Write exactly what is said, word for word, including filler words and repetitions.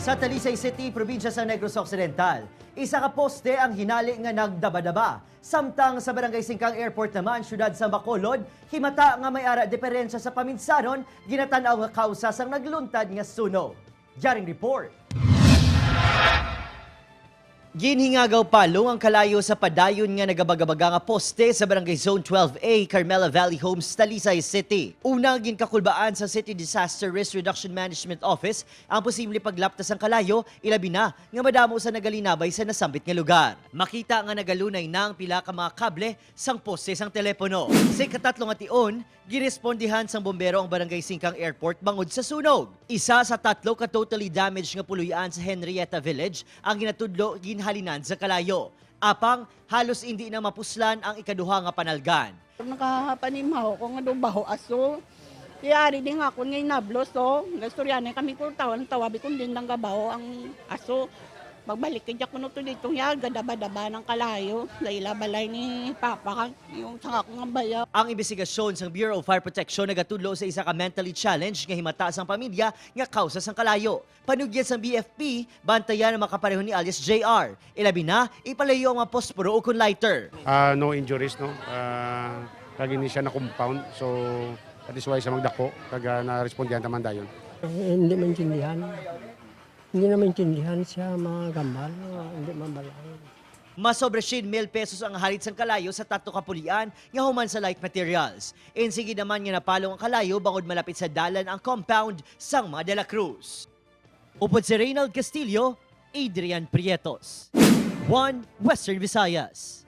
Sa Talisay City, probinsya sa Negros Occidental, isa ka poste ang hinali nga nagdabadaba. Samtang sa Barangay Singkang Airport naman, siyudad sa Bacolod, himata nga may ara diferensya sa paminsaron, ginatan-aw nga kausa sang nagluntad nga sunog. Yaring report. Ginhingagaw palong ang kalayo sa padayon nga nagabagabaga nga poste sa Barangay Zone twelve A, Carmela Valley Homes, Talisay City. Una, ginkakulbaan sa City Disaster Risk Reduction Management Office ang posible paglapta sang kalayo, ilabi na nga madamo sa nagalinabay sa nasambit nga lugar. Makita nga nagalunay na ang pila ka mga kable sang poste sang telepono. Sa ikatatlo nga tion, girespondihan sang bombero ang Barangay Singkang Airport bangod sa sunog. Isa sa tatlo ka totally damaged nga puloy-an sa Henrietta Village ang ginatudlo ginhalinan sa kalayo. Apang halos indi na mapuslan ang ikaduha nga panalgan. Nakapanimaho ko nga daw baho aso. Yari din nga ako nga inablos, so. Naistoryahan kami ko, tawa ng tawa, bikon din lang gabaho ang aso. Magbalik kay Jack kuno to dito niya, gadaba-daba ng kalayo. Sa ila balay ni Papa, yung sa ako nga bayaw. Ang imbestigasyon sang Bureau of Fire Protection nagatudlo sa isa ka mentally challenged nga himata sang pamilya nga kausa sang kalayo. Panugyan sang B F P, bantayan ang makapareho ni alias J R. Ilabi na, ipalayo ang mga posporo ukon lighter. Ah, no injuries, no? Ah, kag hindi siya na-compound. So, that is why siya magdako, kag ah, narespondihan ta man dayon. Hindi maintindihan. Hindi na maintindihan siya mga gambal, hindi mabalaod. Masobra siyam mil pesos ang halit sang kalayo sa tatlo ka pulian nga human sa Light Materials. Insigi naman nga napalong ang kalayo bangod malapit sa dalan ang compound sang mga De La Cruz. Upod si Reynald Castillo, Adrian Prietos, One Western Visayas.